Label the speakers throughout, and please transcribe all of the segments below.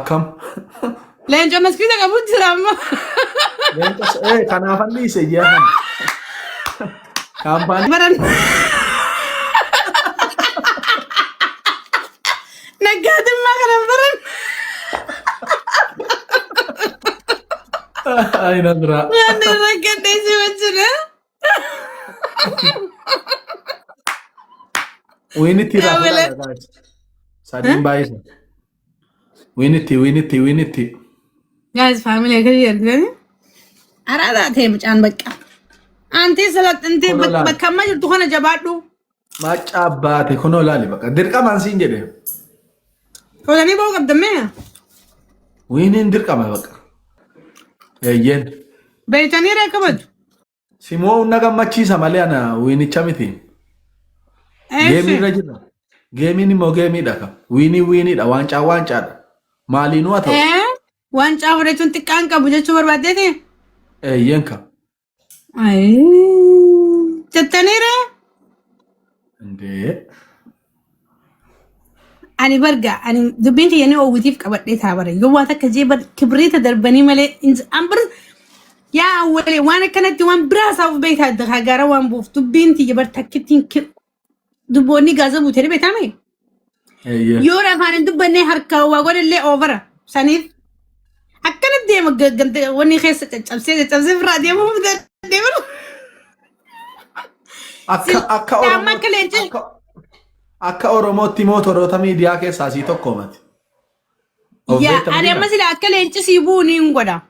Speaker 1: Akkam.
Speaker 2: Leenca maskiita qabu jira amma.
Speaker 1: Leenca kanaafan dhiise ji'a kana. Kaampaanii
Speaker 2: Baran. Naggaadummaa kana baran.
Speaker 1: Ay Nasraa.
Speaker 2: Waan rakkadhee si wajjin.
Speaker 1: Wiinitti irraa
Speaker 2: Yaa wala.
Speaker 1: fudhadha guys. Sadiin baay'isa. Wiinitti wiinitti wiinitti.
Speaker 2: Guys, family akka argitanii. Araadaa ta'e mucaan bakka. Antee salaxintee
Speaker 1: Kunoo laali.
Speaker 2: bakka amma jirtu kana jabaadhu.
Speaker 1: Maccaa baate kunoo laali bakka. Dirqamaan siin jedhe.
Speaker 2: Fuudhanii ba'uu qabda mee?
Speaker 1: Wiiniin dirqama bakka. Eeyyeen.
Speaker 2: Beeytanii ree kabaju.
Speaker 1: Simoo na gammachiisa malee ana wiinicha miti. Geemii irra jirra. Geemiin immoo geemiidha ka. Wiinii wiiniidha. Waancaa waancaadha. Maaliinuu haa ta'u.
Speaker 2: Waancaa fudhachuun xiqqaan qabu jechuu barbaaddeeti?
Speaker 1: Eeyyeen ka.
Speaker 2: Jettanii ree?
Speaker 1: Indee.
Speaker 2: Ani barga ani dubbiin kiyya ni oowwitiif qabadhee taa bara yoo waa takka jee bar kibriita darbanii malee an bar yaa awwalee waan akkanatti waan biraa isaaf beektaa adda gaara waan buuf dubbiin tiyya bar takkittiin dubboonni gaaza buutee ni beektaa mee?
Speaker 1: Eeyyee.
Speaker 2: Yoo afaan hin dubbannee harkaa waa godhallee oovara saniif akkana deema gamte wanni keessa caccabsee caccabsee biraa deemuu deema.
Speaker 1: Akka
Speaker 2: Amma
Speaker 1: Oromoo
Speaker 2: akka leenci
Speaker 1: akka Oromootti mootoroota miidiyaa keessaa sii tokko mati. Of
Speaker 2: Yaa
Speaker 1: beekta
Speaker 2: ani
Speaker 1: miti
Speaker 2: amma sila akka leenci sii bu'u ni hin godha.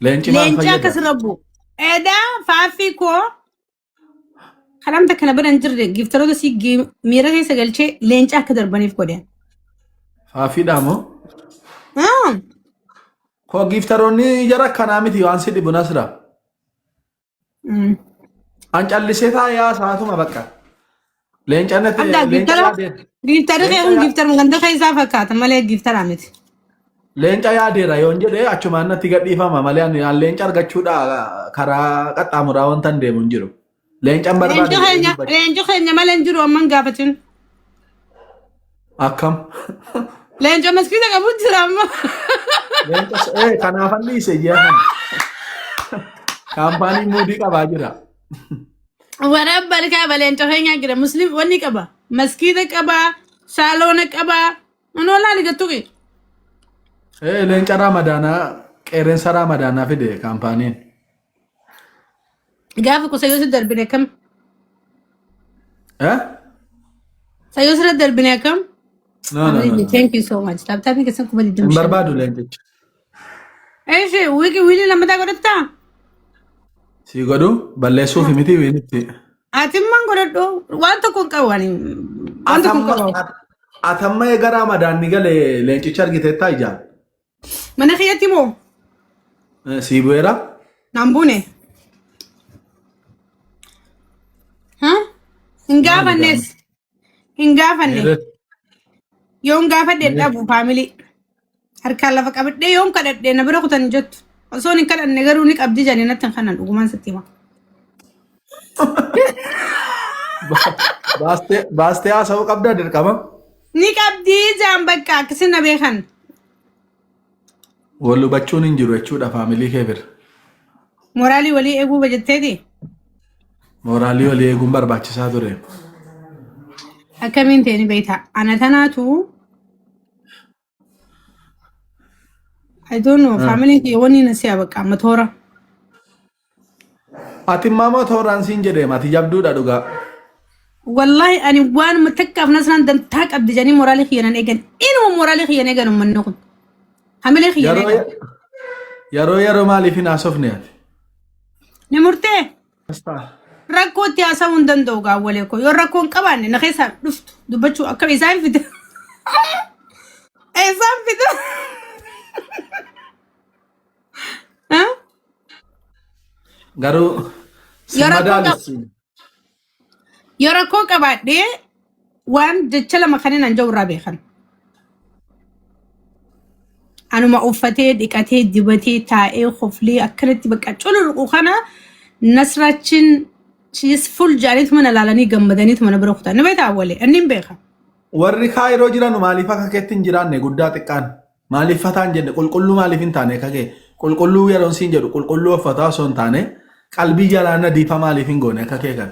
Speaker 1: Leenci maal
Speaker 2: Leenci akka
Speaker 1: fayyada?
Speaker 2: sirra bu'u. Edaa faaffii koo kalamta kana bira hin jirre giftaroota sii miira keessa galchee leenca akka darbaniif godhe.
Speaker 1: Faaffiidhaa moo?
Speaker 2: Ah,
Speaker 1: Koo giftaroonni jara akkanaa miti waan si dhibu Nasra. An callisee taa'ee haasaatuma bakka. Leenca natti
Speaker 2: Addaa
Speaker 1: leenca
Speaker 2: giftara
Speaker 1: yaadeera.
Speaker 2: giftarri kee
Speaker 1: Leenca
Speaker 2: kun giftaruma ganda keessaa fakkaata malee giftaraa miti.
Speaker 1: Leenca yaadeera yoon jedhee achumaan natti gadhiifama malee ani an leenca argachuudha karaa qaxxaamuraa wanta hin deemu hin jiru. Leencan barbaade
Speaker 2: Leenci
Speaker 1: jedhee
Speaker 2: keenya
Speaker 1: dubbachuu.
Speaker 2: leenci keenya malee hin jiru amman gaafatin.
Speaker 1: Akkam.
Speaker 2: Leenca maskiita qabu jira amma.
Speaker 1: Leenca kanaafan dhiise ji'a kana. Kaampaaniin muudii qabaa jira.
Speaker 2: Waraabba qaba leenca keenya jira muslim wanni qaba maskiita qaba saaloona qaba. Manoo laali gattuqi.
Speaker 1: Leenca Raamadaanaa qeerrensa Raamadaanaa fide kaampaaniin.
Speaker 2: Gaafa kun sayyoo si darbine akkam?
Speaker 1: Eh?
Speaker 2: Sayyoo sirra darbine akkam?
Speaker 1: No, no, no, no.
Speaker 2: Thank you so much. Taaptaapii keessan kuma
Speaker 1: Hin
Speaker 2: 25.
Speaker 1: barbaadu leencicha.
Speaker 2: Eeshi wiiki wiilii lammataa godhattaa?
Speaker 1: Si godhu balleessuuf miti wiinitti.
Speaker 2: Ati immoo godhadhu waan tokko hin qabu ani. Waan tokko hin qabu.
Speaker 1: Atamma eega Raamadaanni gale leencicha argiteettaa ijaan.
Speaker 2: Mana kiyyatti moo?
Speaker 1: Sii bu'eera.
Speaker 2: Naan buune. Ha? Hin gaafannes. Hin gaafanne. Yoon gaafadhe dhabu faamilii. Harkaan lafa qabadhee yoon kadhadhe na bira kutan hin jettu. Osoo hin kadhanne garuu ni qabdi jedhanii natti hin kanan dhugumaan sitti hima.
Speaker 1: Baastee haasa'uu qabdaa dirqama.
Speaker 2: Ni qabdi jaan bakka akkasi na beekan.
Speaker 1: Wal hubachuun hin jiru jechuudha faamilii kee bira.
Speaker 2: Moraalii walii eeguu bajetteeti.
Speaker 1: Mooraalii walii eeguun barbaachisaa ture.
Speaker 2: Akkamiin ta'e ni beekta. Ana tanaatu I don't know faamiliin kiyya wanni na si'a bakka amma toora.
Speaker 1: Ati immoo moo tooraan siin jedheem ati jabduudha dhugaa.
Speaker 2: Wallahi ani waanuma takkaaf nasraan dantaa qabdi jedhanii moraalii kiyya nan eegan. Inuma moraalii kiyya nan eegan uummanni kun. Hamilee kiyya nan
Speaker 1: Yeroo
Speaker 2: eegan.
Speaker 1: yeroo yeroo maaliif hin haasofne ati?
Speaker 2: Ni murtee rakkoo itti haasa'uu hin danda'u gaawwalee koo. Yoo rakkoo hin qabaanne na keessaa dhuftu dubbachuu akka isaan fida. Isaan fida. Ha?
Speaker 1: Garuu si
Speaker 2: Yoo rakkoo qab-
Speaker 1: madaalessi.
Speaker 2: Yoo rakkoo qabaadhee waan jecha lama kanneen an jiru irraa beekan. Anuma uffatee dhiqatee dibatee taa'ee koflee akkanatti bakka cululuqu kana nasraachin she's full jaaniitu mana laalanii gammadaniitu mana bira kutan. Ni beektaa awwalee inni hin beeka.
Speaker 1: Warri Kaayiroo jiran maaliif akka keetti hin jiraanne guddaa xiqqaan? Maaliif fataan jenne qulqulluu maaliif hin taane akka kee? Qulqulluu yeroon siin jedhu qulqulluu uffataa osoo hin taane qalbii jalaa nadiifa maaliif hin goone akka kee kana?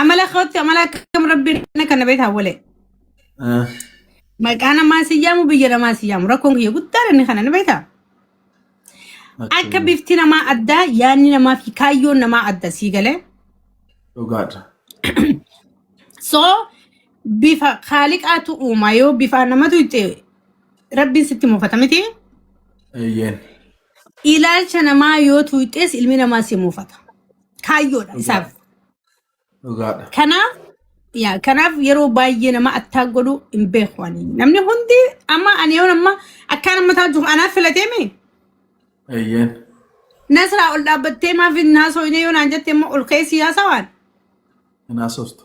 Speaker 2: Amala kootti amala akkam rabbiin kana beekaa walee. Maqaa namaa si yaamu biyya namaa si yaamu rakkoon kiyya guddaan inni kana ni beektaa? Akka bifti namaa addaa yaadni namaa fi kaayyoon namaa adda sii galee.
Speaker 1: Dhugaadha.
Speaker 2: So bifa kaaliqaatu uuma yoo bifa namatu itti rabbiin sitti muufata miti.
Speaker 1: Eeyyeen.
Speaker 2: Ilaalcha namaa yoo tuuxxees ilmi namaa si muufata. Kaayyoodha isaaf.
Speaker 1: Dhugaadha.
Speaker 2: Kanaaf yaa kanaaf yeroo baay'ee nama attaa godhu hin beeku ani. Namni hundi amma ani yoo amma akkaan amma taatu anaaf filatee mi?
Speaker 1: Eeyyeen.
Speaker 2: Nasraa ol dhaabbattee maaf hin haasofne yoo naan jette immoo ol ka'ee si haasawaan.
Speaker 1: Hin haasoftu.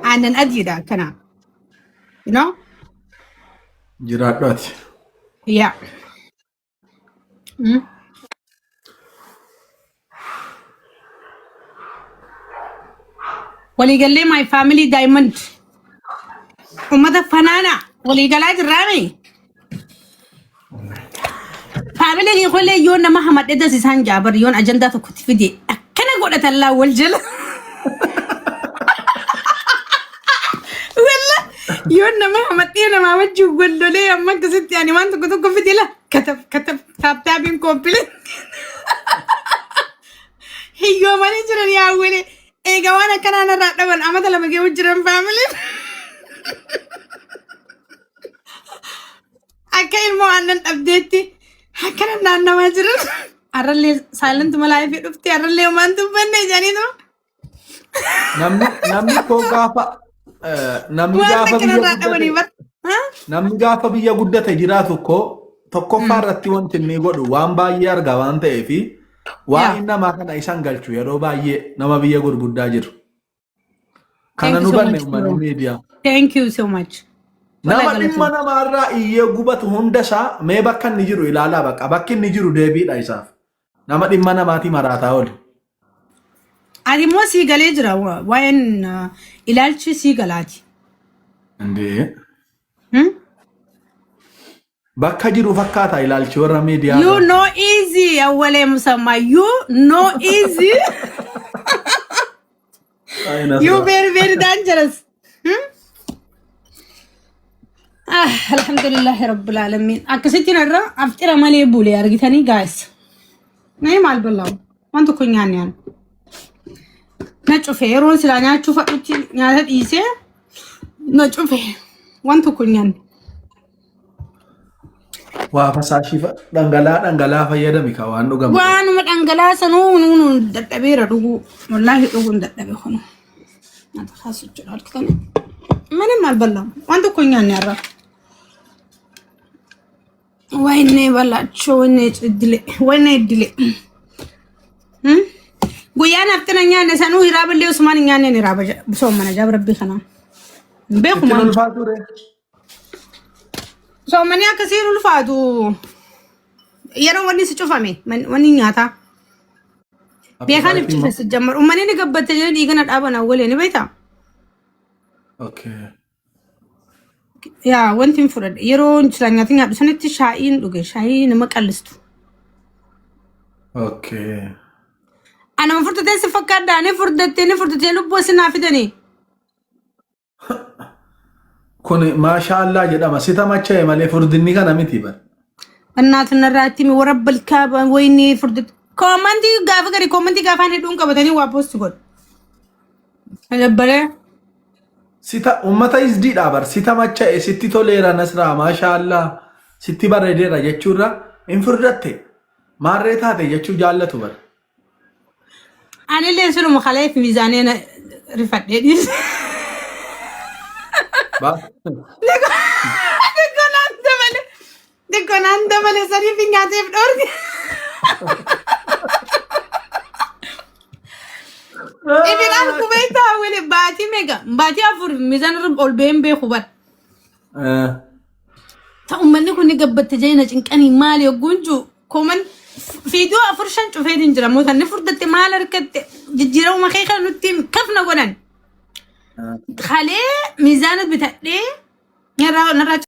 Speaker 2: Aannan adiidha akkana. You know?
Speaker 1: Jiraadhu ati.
Speaker 2: Yeah. Waliigallee my family diamond. Uummata fanaana waliigalaa jirraami. Family kiikollee yoo nama hamadhe das isaan jaabar yoon ajandaa tokkotti fide akkana godhatan laa wal jala. Walla yoon nama hamadhee namaa wajjin wal lolee amma akkasitti ani waan tokko tokko fide la katab katab taaptaabiin koompilee. Hiyyoomanii jiran yaawwele eega waan akkanaa narraa dhaban amata 2 ga'uu jiran faamiliin. Akka ilmoo aannan dhabdeetti akkana naannawaa jiran. Har'allee saayilantu malaa fi dhufte har'allee homaan dubbanne jedhaniitu.
Speaker 1: Namni koo gaafa namni
Speaker 2: Waan
Speaker 1: gaafa
Speaker 2: akka
Speaker 1: biyya
Speaker 2: narraa dhabanii
Speaker 1: guddate
Speaker 2: bar.
Speaker 1: namni gaafa biyya guddate jiraatu koo tokkoffaa irratti wanti inni godhu waan baay'ee arga waan ta'eef waa'een namaa kana isan galchu yeroo baay'ee nama biyya gurguddaa jiru. Kana
Speaker 2: Thank you
Speaker 1: nu
Speaker 2: so
Speaker 1: banne
Speaker 2: much,
Speaker 1: uummanni
Speaker 2: bro.
Speaker 1: miidiyaa.
Speaker 2: Thank you so much.
Speaker 1: Nama
Speaker 2: Walaa
Speaker 1: dhimma
Speaker 2: galatoom.
Speaker 1: namaarraa iyyee gubatu hunda isaa mee bakka inni jiru ilaalaa bakka bakki inni jiru deebiidha isaaf. Nama dhimma namaatii maraataa oolu.
Speaker 2: Ati immoo sii galee jira waa'een ilaalchi sii galaati.
Speaker 1: Indee.
Speaker 2: Hmm?
Speaker 1: Bakka jiru fakkaata ilaalchi warra miidiyaa
Speaker 2: You
Speaker 1: irraa.
Speaker 2: know easy awwalee musammaa you know easy.
Speaker 1: Ay,
Speaker 2: You
Speaker 1: Nasraa.
Speaker 2: very very dangerous. Hmm? Ah, alhamdulillahi rabbil alamin. Akkasitti narra aftira malee bule argitanii guys. Mee maal bal'aa waan tokko hin nyaanne ani. Na cufe yeroon silaa nyaachuu fadhutti nyaata dhiisee na cufe waan tokko hin nyaanne.
Speaker 1: Waa fasaashii dhangala'aa dhangala'aa fayyadami ka waan dhugamu.
Speaker 2: Waanuma dhangala'aa sanuu nuun dadhabeera dhuguu. Wallaahi dhuguun dadhabe kunu. Nyaata kaasu jechuudha argitanii. Mana maal bal'aa waan tokko hin nyaanne har'a. Wayne balaachoo wayne iddile wayne iddile. Guyyaan haftina nyaanne sanuu hiraaballee osumaan hin nyaanneen hiraaba soomana jaab rabbii kanaa. Hin beeku
Speaker 1: Ittiin
Speaker 2: maal.
Speaker 1: ulfaatu ree.
Speaker 2: Soomanii akkasiin ulfaatu yeroo wanni si cufame wanni nyaataa. Beekaan if cufe si jammar. Uummanni ni gabbatte jedhanii dhiigana dhaaban awwalee ni beektaa?
Speaker 1: Okay.
Speaker 2: Yaa wanti hin fudhadhe yeroo sila nyaata nyaadhu sanitti shaayiin dhuge shaayii nama qallistu.
Speaker 1: Okay.
Speaker 2: Anuma furdatee si fakkaadhaa ni furdattee ni furdattee lubbuu isin naa fidanii.
Speaker 1: Kun maashaa Allah jedhama. Si tamacha'e malee furdinni kana miti bar.
Speaker 2: Annaatu narraa itti himi warra balkaa wayinii furdatte. Koomantii gaafa gadi koomantii gaafaan hedduun qabatanii waa poosti godhu. Dabbalee.
Speaker 1: Sita uummata isdiidha bar. Si tamacha'e sitti toleera Nasraa maashaa Allah sitti bareedeera jechuurra hin furdatte. Maarree taate jechuu jaallatu bar.
Speaker 2: Anillee sunuma kaleef miizaanee na rifadhee dhiise. Xiqqoo naan dabale. Xiqqoo naan dabale saniif hin nyaateef dhoorge. Ifin argu beektaa wili baatii meeqa? Baatii 4 miizaan irra ol ba'een beeku bara. Ta uummanni kun ni gabbatte jee na cinqanii maali hogguun jiru kooman fiidiyoo 4 5 cufeetiin jira moo tanni furdatte maal harkatte jijjiiramuma kee kana nutti himi kafna godhan. Kalee miizaana bitadhee narraa narraa.